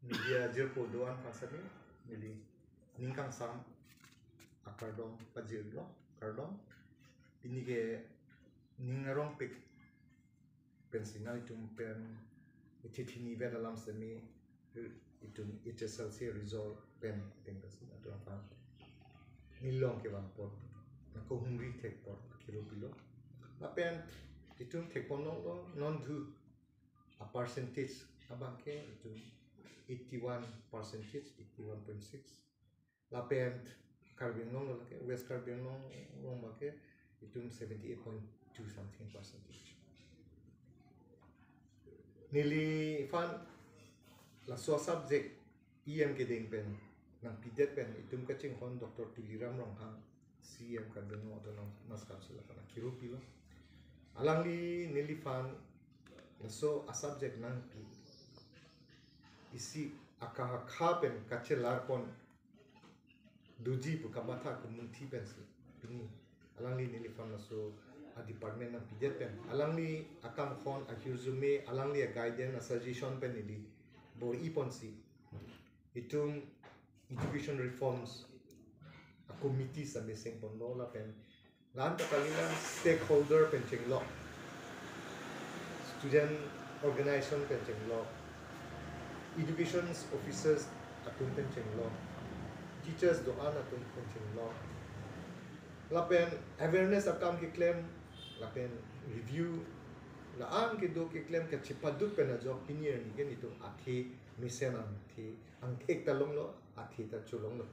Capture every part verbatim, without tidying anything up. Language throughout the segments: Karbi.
Media jirpo do-an aphan sitame neli ning kangsam akardom pajirlo, kardom. Pini ke ning arongpik pensi nangtum pen ithi thini vet alam sitame itum H S L C result pen ateng pensi nangtum aphan nilong kevang apot, nangkehumri thek apot akiro pilo. Lapen itum thekponlonglo, non dhu a percentage abang ke itum eighty-one percentage, eighty-one point six. Lapen Karbi Anglong lo lake, West Karbi Anglong along abang ke itum seventy-eight point two something percentage. Neliphan laso subject E M kedeng pen nangpidet pen itum kachinghon Doctor Tuliram Ronghang, C E M Karbi Anglong Autonomous Council aphan akiro pilo. Alangli neliphan laso a subject nangpi isi akahakha pen kachelarpon doji pu kamatha kemunthi pensi pini alangli neliphan laso a department nangpidet pen alangli akanghon ahirjume, alangli a guidance, a suggestion pen neli bor-iponsi itum education reforms a committee sitame sengponlo lapen la-an ta kalilang stakeholder pen chenglok, student organization pen chenglok, education officers atum pen chenglok, teachers do-an atum pen chenglok, lapen awareness akam keklem, lapen review, la-an kedo keklem kachepaduk pen ajok pini arni ke netum athe mesen an athe angthek ta longlo, athe ta cholonglo.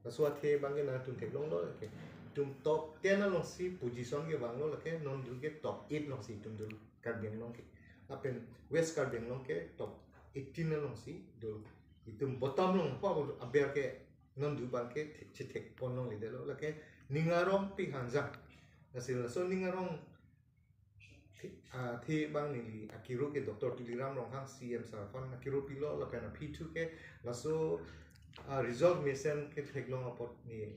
Laso athe abang ke nangtum theklonglo lake, itum top ten alongsi position kevanglo lake, non dhu ke top eight alongsi itum dolo Karbi Anglong ke. Lapen West Karbi Anglong ke top eighteen alongsi dolo. Itum bottom along pa aber ke non dhu abang ke thek, chethekponlongledetlo lake, ning arongpik hangjang. Lasi laso ning arong thi-, ah, athe abang neli akiro ke Doctor Tuliram Ronghang C E M sir aphan akiro pilo lapen aphi thu ke laso, ah, result mesen ketheklong apot ne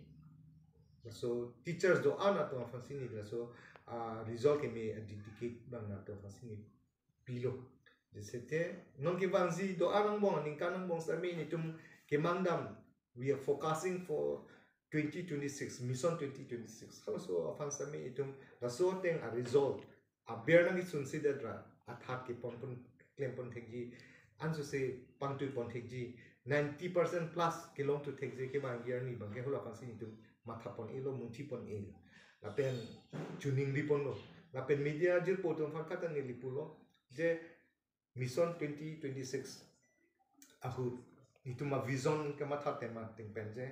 laso teachers do-an atum aphansi ne laso, ah, result keme a dedicate abang atum aphansi ne pilo. Jisete non kevangji do-an angbong, ningkan angbong sitame netum kemang dam, we are focusing for twenty twenty-six, Mission twenty twenty-six. Halaso aphan sitame itum laso ateng a result aber nangkesunsedet ra, athat keponpon, klempon thekji, ansose pangtuipon thekji, ninety percent plus kelongthu thekji kevangji arni abang ke hula aphansi itum mathapon-elo, munthipon-elo. Lapen choningriponlo. Lapen media jirpo atum aphan kata neli pulo je Mission twenty twenty-six ahut netum a vision kematha tema ateng pen je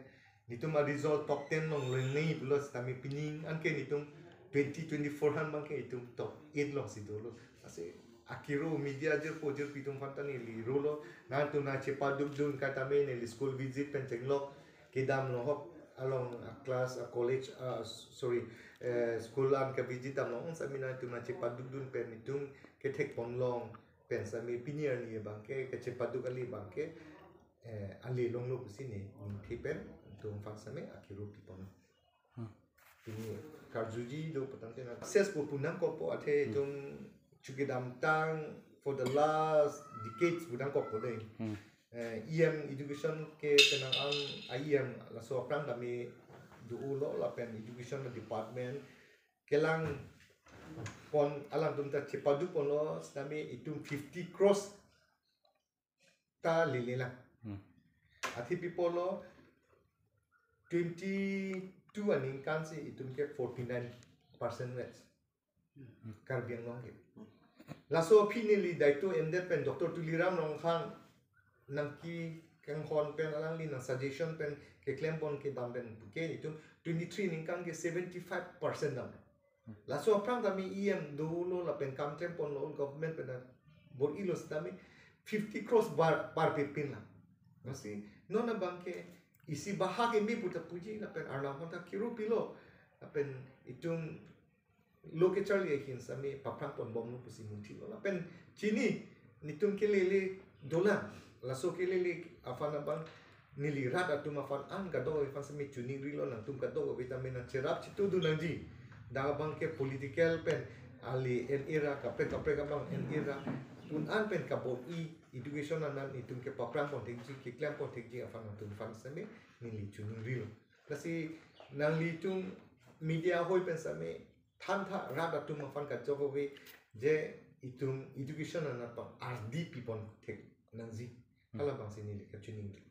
netum a result top ten along lengnei pulo sitame pini anke netum twenty twenty-four han abang ke itum top eight alongsi dolo. Lasi akiro media jirpo jirpi atum aphan ta neli rolo, nangtum nangchepadukdun kaitame neli school visit pen chenglok, kedam lo hok along a class, a college, ah, sorry, eh, school an kavisit damlong sitame nangtum nangchepadukdun pen itum kethekponlong pen sitame pini arni abang ke kachepaduk kali abang ke, eh, ale longlo pusi ne ningthe pen netum aphan sitame akiro pipon. Hmm. Pini karjuji do patang tena. Successful pu nangkokpo athe Hmm. itum chu kedamtang for the last decades pu nangkokpo dei. Hmm. Eh, E M education ke penang an a E M laso aphrang tame dolo lapen education department kelangpon alangtum ta chepadukponlo sitame itum fifty crores ta lelelang. Hmm. Athe pipo lo twenty-two aningkansi itum ke forty-nine percent rate. Karbi Anglong ke. Laso aphi neli daito endet pen Doctor Tuliram Ronghang nangkekanghon pen alangli nang suggestion pen keklempon kedam pen puke itum twenty-three aningkan ke seventy-five percent dam. Laso aphrang tame E M dolo lapen kam klemponlo government pen bor-ilo sitame fifty crores bar, bar pepin lang. Lasi non abang ke isi baha keme puta puji lapen Arnam aphan ta kiro pilo lapen itum lo kacharli ahin sitame paphrangponbomlo pusi munthilo lapen chini netum kelele dolang, laso kelele aphan abang neli rat atum aphan an kadokave aphan sitame choningrilo, nangtum kadokave tame nangcherap chetudun nangji. Dak abang ke political pen ale en-e ra, kaprek kaprek abang en-e ra, un an pen kabor-i education anat itum kepaprang pon thekji, keklem pon thekji aphan atum aphan seme neli choningrilo. Lasi nanglitum media ahoi pen seme thantha rat atum aphan kachokave je itum education anat pang ardi pi pon thek nangji. Hala abangsi neli kachiningri.